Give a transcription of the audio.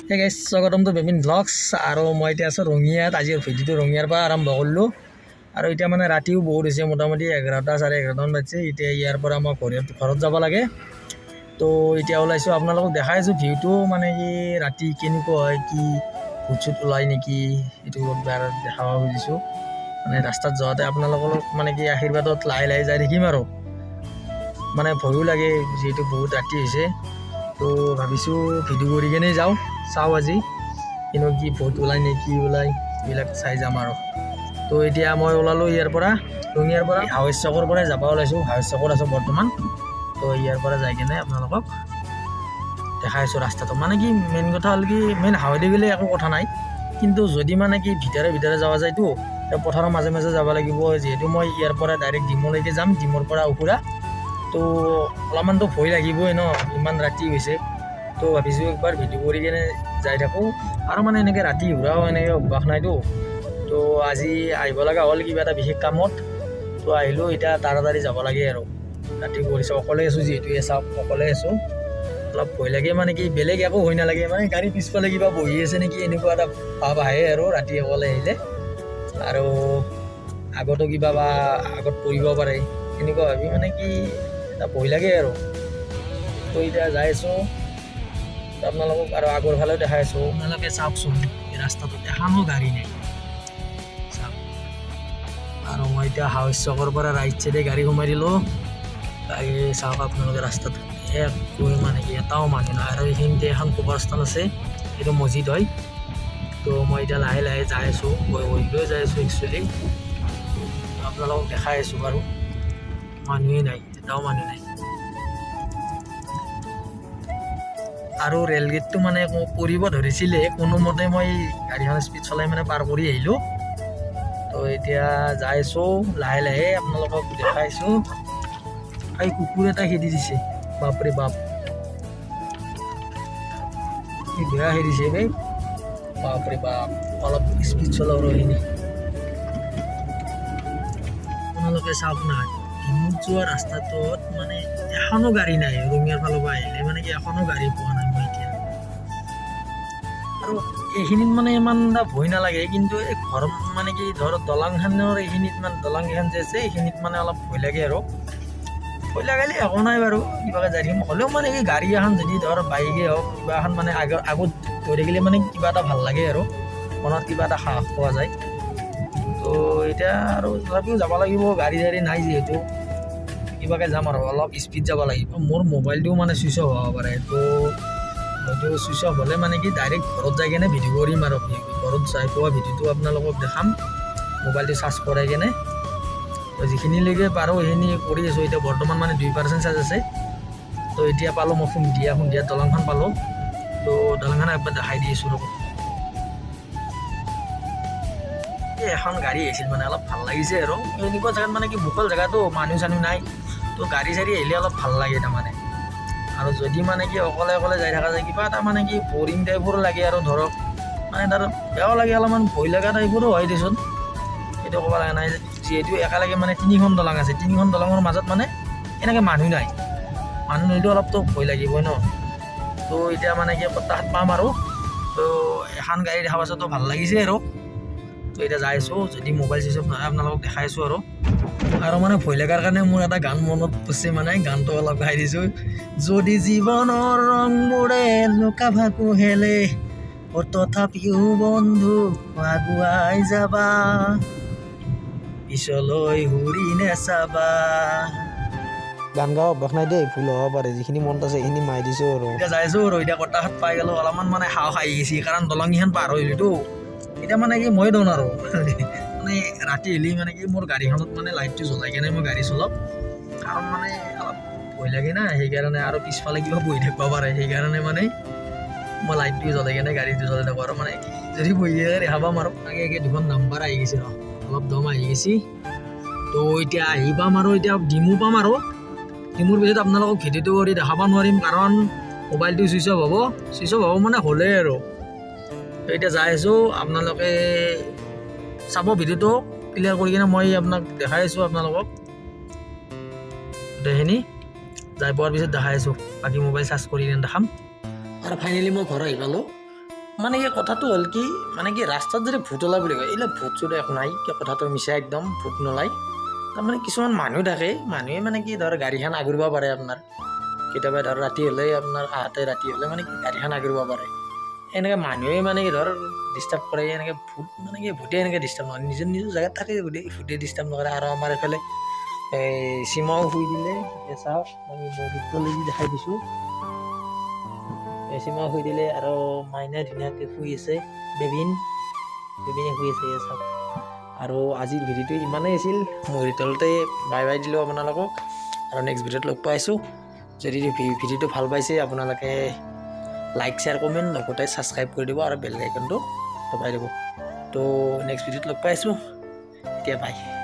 হে গাইছ, স্বাগতম টু বেবিন ভ্লগছ। আৰু মই এতিয়া আছোঁ ৰঙিয়াত। আজিৰ ভিডিঅ'টো ৰঙিয়াৰ পৰা আৰম্ভ কৰিলোঁ। আৰু এতিয়া মানে ৰাতিও বহুত হৈছে, মোটামুটি 11টা 11:30মান বাজিছে। এতিয়া ইয়াৰ পৰা মই ঘৰত যাব লাগে। তো এতিয়া ওলাইছোঁ, আপোনালোকক দেখাই আছোঁ ভিউটো, মানে কি ৰাতি কেনেকুৱা হয়, কি ভূত চুত ওলাই নেকি, এইটো একবাৰ দেখাব খুজিছোঁ। মানে ৰাস্তাত যাওঁতে আপোনালোকৰ মানে কি আশীৰ্বাদত লাহে লাহে যাই থাকিম। আৰু মানে ভয়ো লাগে, যিহেতু বহুত ৰাতি হৈছে। তো ভাবিছোঁ ভিডিঅ' কৰি কেনে যাওঁ, চাওঁ আজি কিন্তু কি ভূত ওলাই নে কি ওলাই, এইবিলাক চাই যাম। আৰু তো এতিয়া মই ওলালোঁ ইয়াৰ পৰা, ৰঙিয়াৰ পৰা হাউচ চকৰ পৰাই যাব ওলাইছোঁ। হাউচ চকত আছোঁ বৰ্তমান। তো ইয়াৰ পৰা যাই কেনে আপোনালোকক দেখাই আছোঁ ৰাস্তাটো। মানে কি মেইন কথা হ'ল কি, মেইন হাৱাই গ'লে একো কথা নাই, কিন্তু যদি মানে কি ভিতৰে ভিতৰে যোৱা যায়তো, পথাৰৰ মাজে মাজে যাব লাগিব। যিহেতু মই ইয়াৰ পৰা ডাইৰেক্ট ডিমলৈকে যাম, ডিমৰ পৰা উখুৰা, তো অলপমানতো ভয় লাগিবই ন, ইমান ৰাতি হৈছে। তো ভাবিছোঁ একবাৰ ভিডিঅ' কৰি কেনে যাই থাকোঁ। আৰু মানে এনেকৈ ৰাতি ঘূৰাও এনেকৈ অভ্যাস নাইতো। তো আজি আহিব লগা হ'ল কিবা এটা বিশেষ কামত, তো আহিলোঁ। এতিয়া তাড়াতাড়ি যাব লাগে আৰু ৰাতি পৰিছে। অকলে আছোঁ যিহেতু, এই চাওক, অকলে আছোঁ। অলপ ভয় লাগে, মানে কি বেলেগ একো ভয় নালাগে, মানে গাড়ী পিছফালে কিবা বহি আছে নেকি, এনেকুৱা এটা ভাৱ আহে আৰু ৰাতি অকলে আহিলে। আৰু আগতো কিবা বা আগত পৰিব পাৰে, এনেকুৱা ভাবি মানে কি এটা ভয় লাগে আৰু। তো এতিয়া যাই আছোঁ আপোনালোকক আৰু আগৰ ফালেও দেখাই আছোঁ। আপোনালোকে চাওকচোন, এই ৰাস্তাটোত এখনো গাড়ী নাই, চাওক। আৰু মই এতিয়া হাউচ চকৰ পৰা ৰাইট চাইডে গাড়ী সোমাই দিলোঁ। গাড়ী চাওক আপোনালোকে, ৰাস্তাত একোৱে মানে কি এটাও মানুহ নাই। আৰু এইখিনিতে এখন কবৰস্থান আছে, এইটো মছজিদ হয়। তো মই এতিয়া লাহে লাহে যাই আছোঁ, গৈ গৈ যাই আছোঁ একচুৱেলি। আপোনালোকক দেখাই আছোঁ বাৰু। মানুহেই নাই, এটাও মানুহ নাই। আৰু ৰেলগেটটো মানে পৰিব ধৰিছিলে, কোনোমতে মই গাড়ীখন স্পীড চলাই মানে পাৰ কৰি আহিলোঁ। তো এতিয়া যাই আছোঁ লাহে লাহে, আপোনালোকক দেখাইছোঁ। এই কুকুৰ এটা খেদি দিছে, বাপৰে বাপ, কি বেয়া খেদিছে বে, বাপৰে বাপ। অলপ স্পীড চলাওঁ ৰহিনী। আপোনালোকে চাওক না, ডিমুত যোৱা ৰাস্তাটোত মানে এখনো গাড়ী নাই। ৰঙিয়াৰ ফালৰ পৰা আহিলে মানে কি এখনো গাড়ী পোৱা নাই মই এতিয়া। আৰু এইখিনিত মানে ইমান এটা ভয় নালাগে, কিন্তু এই ঘৰ মানে কি ধৰ দলংখনৰ এইখিনিত, মানে দলং কেইখন যে আছে, এইখিনিত মানে অলপ ভয় লাগে। আৰু ভয় লাগালে একো নাই বাৰু, কিবাকে যাই থাকিম। হ'লেও মানে কি গাড়ী এখন যদি ধৰ বাইকে হওক কিবা এখন মানে আগত গৈ থাকিলে মানে কিবা এটা ভাল লাগে আৰু মনত কিবা এটা সাহস পোৱা যায়। তো এতিয়া আৰু তথাপিও যাব লাগিব, গাড়ী চাড়ী নাই যিহেতু, কিবাকে যাম আৰু অলপ স্পীড যাব লাগিব। মোৰ মোবাইলটোও মানে ছুইচ অফ হ'ব পাৰে। তো হয়তো ছুইচ অফ হ'লে মানে কি ডাইৰেক্ট ঘৰত যাই কেনে ভিডিঅ' কৰিম আৰু ঘৰত যাই পোৱা ভিডিঅ'টো আপোনালোকক দেখাম, মোবাইলটো চাৰ্জ কৰাই কেনে। তো যিখিনিলৈকে পাৰোঁ সেইখিনি কৰি আছোঁ। এতিয়া বৰ্তমান মানে 2% চাৰ্জ আছে। তো এতিয়া পালোঁ মই সন্ধিয়া সন্ধিয়া দলংখন পালোঁ। তো দলংখন একবাৰ দেখাই দি আছোঁ, ৰ'ব। এই এখন গাড়ী আহিছিল, মানে অলপ ভাল লাগিছে। আৰু এনেকুৱা জেগাত মানে কি মুকল জেগাটো, মানুহ চানুহ নাই, তো গাড়ী চাড়ী আহিলে অলপ ভাল লাগে তাৰমানে। আৰু যদি মানে কি অকলে অকলে যাই থকা যায়, কিবা এটা মানে কি বৰিং টাইপৰো লাগে। আৰু ধৰক মানে তাৰ বেয়াও লাগে, অলপমান ভয় লগা টাইপৰো হয় দেচোন, সেইটো ক'ব লগা নাই। যিহেতু একেলগে মানে তিনিখন দলং আছে, তিনিখন দলঙৰ মাজত মানে এনেকৈ মানুহ নাই, মানুহ নহ'লেতো অলপতো ভয় লাগিবই ন। তো এতিয়া মানে কি তাত পাম আৰু। তো এখন গাড়ী দেখা পাইছোঁ, তো ভাল লাগিছে আৰু। তো এতিয়া যাই আছোঁ, যদি মোবাইল চুইচ অফ নহয় আপোনালোকক দেখাই আছোঁ। আৰু আৰু মানে ভয় লগাৰ কাৰণে মোৰ এটা গান মনত পৰিছে, মানে গানটো অলপ গাই দিছোঁ। যদি জীৱনৰ ৰংবোৰে লুকা ভাকু খেলে, অ তথাপিও বন্ধু আগুৱাই যাবা, পিছলৈ ঘূৰি নেচাবা। গান গোৱা অভ্যাস নাই দেই, ভুল হ'ব পাৰে। যিখিনি মনত আছে সেইখিনি মাৰি দিছোঁ আৰু। এতিয়া যাই আছোঁ আৰু। এতিয়া কটাহাত পাই গ'লো, অলপমান মানে সাহস আহি গৈছে, কাৰণ দলংকেইখন পাৰ হৈলোতো। এতিয়া মানে কি মই দৌন আৰু মানে ৰাতি হ'লে মানে কি মোৰ গাড়ীখনত মানে লাইটটো জ্বলাই কেনে মই গাড়ী চলাওঁ, কাৰণ মানে অলপ ভয় লাগে না, সেইকাৰণে। আৰু পিছফালে কিবা বহি থাকিব পাৰে, সেইকাৰণে মানে মই লাইটটো জ্বলাই কেনে গাড়ীটো জ্বলাই থাকোঁ। আৰু মানে কি যদি বহি থাকে দেখা পাম। আৰু আগে আগে দুখন নাম্বাৰ আহি গৈছে, ৰ অলপ দম আহি গৈছে। তো এতিয়া আহি পাম আৰু এতিয়া ডিমু পাম। আৰু ডিমুৰ পিছত আপোনালোকক ভিডিঅ'টো কৰি দেখাব নোৱাৰিম, কাৰণ মোবাইলটো ছুইচ অফ হ'ব। ছুইচ অফ হ'ব মানে হ'লেই আৰু। তো এতিয়া যাই আছোঁ, আপোনালোকে চাব ভিডিঅ'টো ক্লিয়াৰ কৰি কিনে মই আপোনাক দেখাই আছোঁ আপোনালোকক গোটেইখিনি। যাই পোৱাৰ পিছত দেখাই আছোঁ, বাকী মোবাইল চাৰ্জ কৰি কিনে দেখাম। আৰু ফাইনেলি মই ঘৰ আহি পালোঁ। মানে কি কথাটো হ'ল কি, মানে কি ৰাস্তাত যদি ভূত ওলাই বুলি কয়, এইবিলাক ভূত চুত একো নাই। কি কথাটো মিছা একদম, ভূত নোলায়। তাৰমানে কিছুমান মানুহ থাকে, মানুহে মানে কি ধৰ গাড়ীখন আগুৰিব পাৰে আপোনাৰ। কেতিয়াবা ধৰ ৰাতি হ'লে, আপোনাৰ আহাতে ৰাতি হ'লে মানে কি গাড়ীখন আগুৰিব পাৰে। এনেকৈ মানুহে মানে কি ধৰ ডিষ্টাৰ্ব কৰে। এনেকৈ ভূত মানে কি ভূতে এনেকৈ ডিষ্টাৰ্ব নকৰে, নিজৰ নিজৰ জেগাত থাকে, ভূতে ভূতে ডিষ্টাৰ্ব নকৰে। আৰু আমাৰ এইফালে এই সীমাও শুই দিলে। এই চাওক, মই মৰিৰ তলেদি দেখাই দিছোঁ। এই সীমাও শুই দিলে আৰু মাইনা ধুনীয়াকৈ শুই আছে। বেবিন, বেবিনে শুই আছে, এই চাওক। আৰু আজিৰ ভিডিঅ'টো ইমানেই আছিল। মৰিৰ তলতে বাই বাই দিলোঁ আপোনালোকক আৰু নেক্সট ভিডিঅ'ত লগ পাইছোঁ। যদি ভিডিঅ'টো ভাল পাইছে আপোনালোকে, লাইক, শ্বেয়াৰ, কমেণ্ট, লগতে ছাবস্ক্ৰাইব কৰি দিব আৰু বেল আইকনটো দবাই দিব। তো নেক্সট ভিডিঅ'ত লগ পাইছোঁ এতিয়া, বাই।